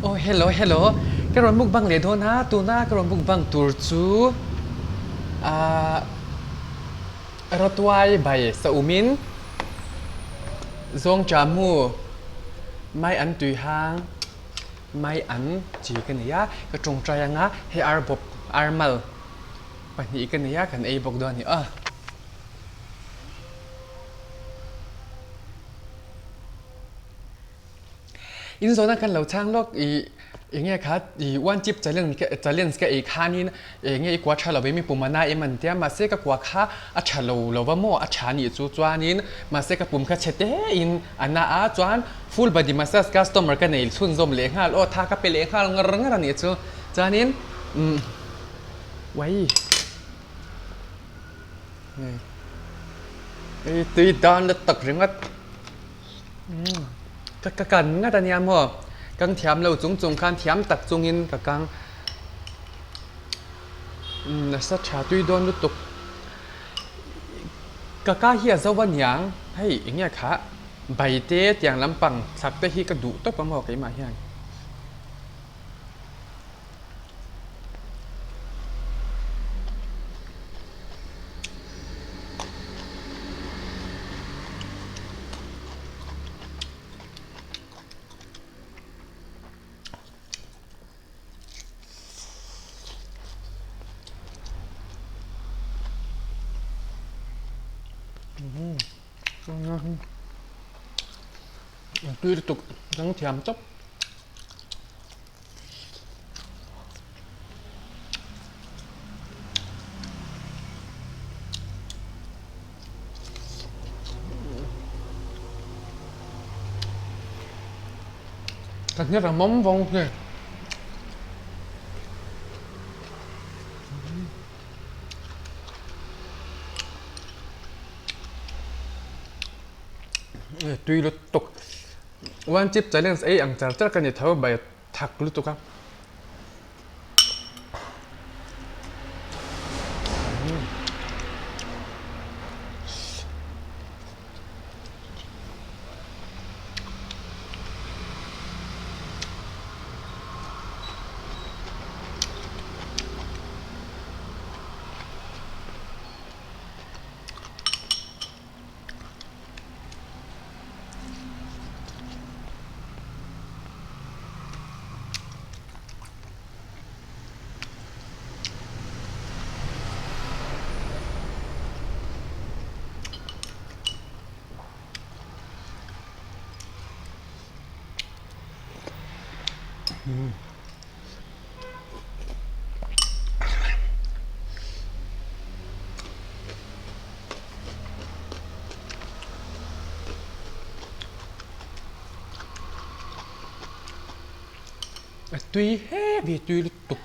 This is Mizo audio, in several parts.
Aw hello hello ka rawn mukbang leh dawn a tuna ka rawn mukbang tur chu ahh rawtuai bai saum in zawng cha mu mai an tui hang mai an chi ka nei a ka tawngtai anga hei ar bawp ar mal pahnih ka nei a kan ei bawk dawn a ni aw. In zawhna kan lo chhang lawk i enge kha i one chip challenge challenge ka ei khanin enge i kua tha lo vei mi pum a na em an tia mahse ka kua kha a tha lo lo va maw a tha nih chu chuanin mahse ka pum kha chhe te in a na a chuan full body massage customer ka nei chhunzawm leh nghal aw tha ka pe leh nghal ngar ngar a nih chu chuanin umm uai. Hei tui dan la tak ringawt ka ka kan ngat a nia maw kang thiam lo chung chung khan thiam tak chungin ka kang nasa tha tui dawn lutuk ka ka hi a zo a niang hei eng nge kha bai te tiang lampang thlak te hi ka duh tawp a maw keimah hian. Tui lutuk dang thiam tawp. Ka hne rang mawm vawng nge. Tui lutuk. One chip challenge ei ang char char ka ni tho bai thak lutuk a. A tui heavy tui lutuk.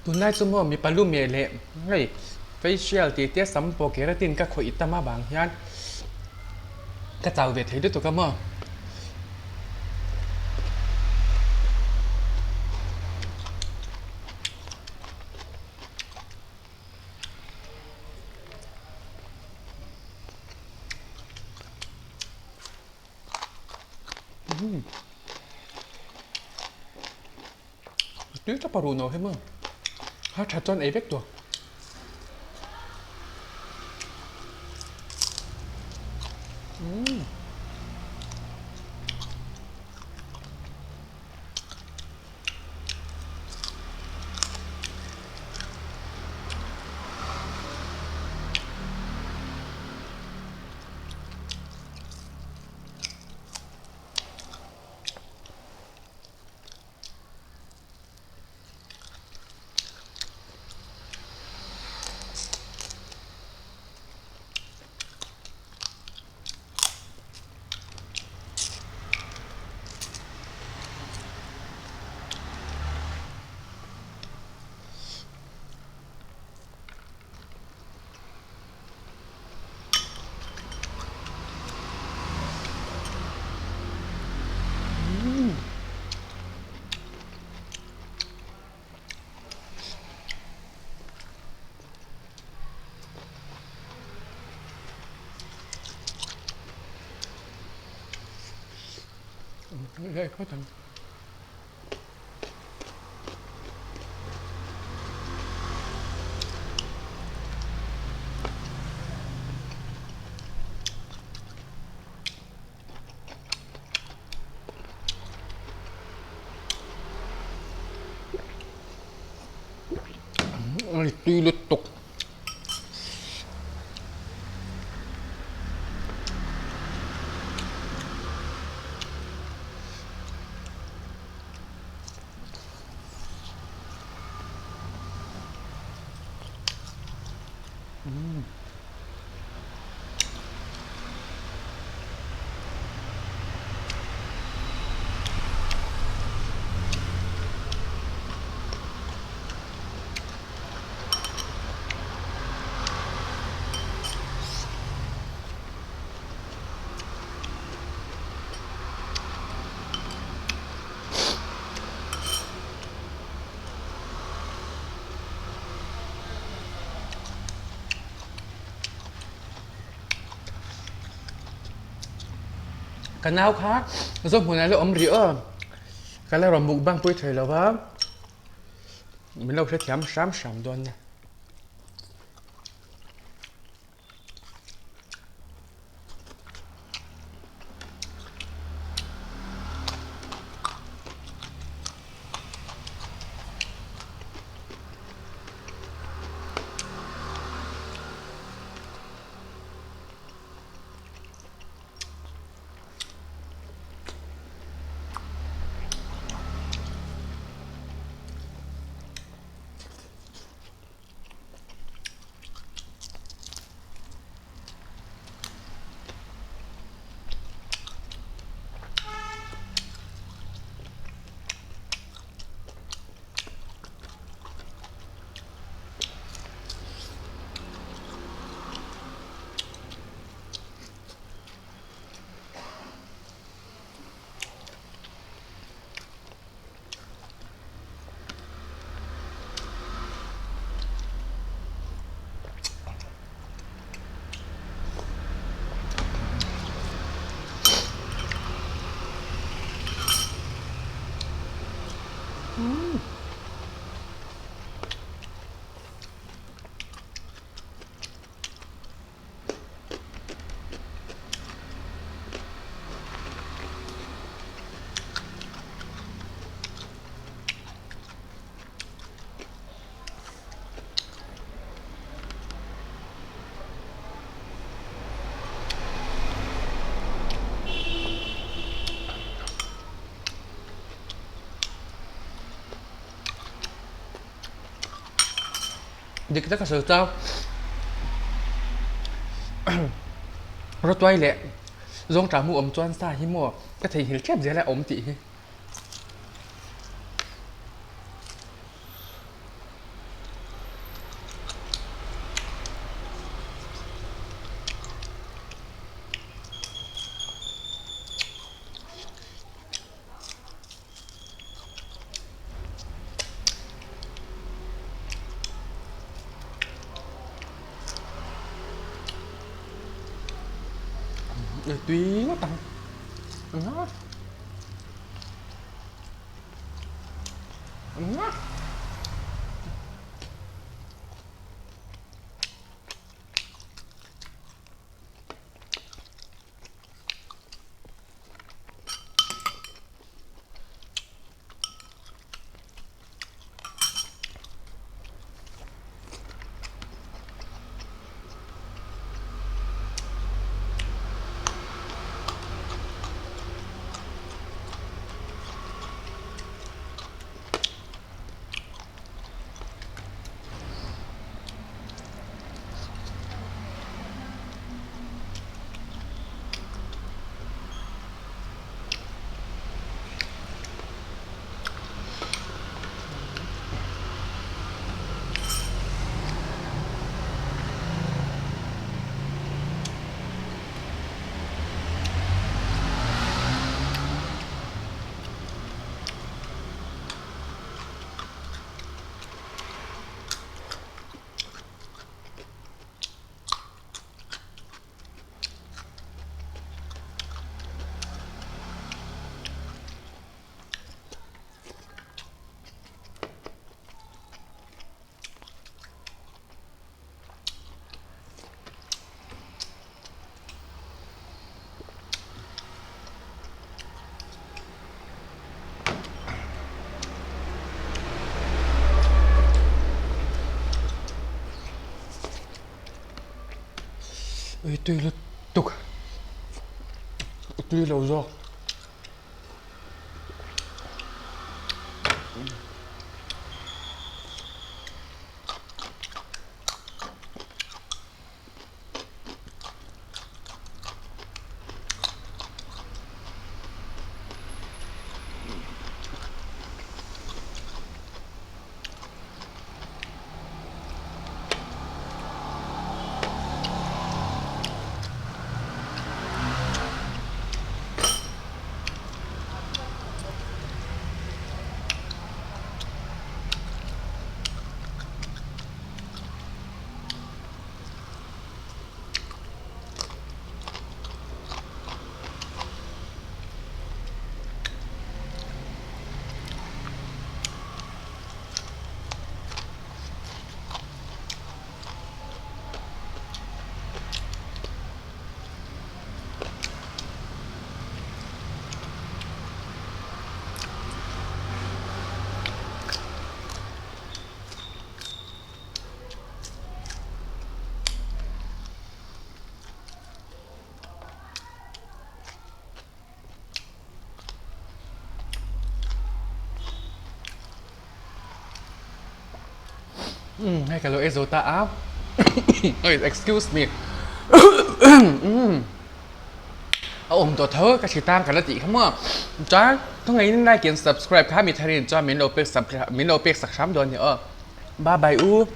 Tunlai chu maw mipa lu meh leh hei facial tih te sam pawh keratin ka khawih tam avang hian ka chau ve thei lutuk a maw. Tui tawp a ruh no hi maw a tha chuan ei vek tur. Tui lutuk. Ka nau kha zawhmun ah la awm rih aw ka la rawn mukbang pui thei lo va min lo hrethiam hram hram dawn nia. Dik tak a sawi chau. Rawtuai leh zawngṭah hmuh awm chuan sa hi maw ka theihnghilh ṭep zel a awm tih hi. Tui ngawt ang. Ei tui lutuk. Tui lo zawk. Umm hei ka lo ei zo ta a oi excuse me umm a awm tawh tho ka hri tang ka la tih kha maw chuan thawngaihin like and subscribe kha mi tharin chuan min lo pek sak min lo pek sak hram dawn a ni aw bye bye u.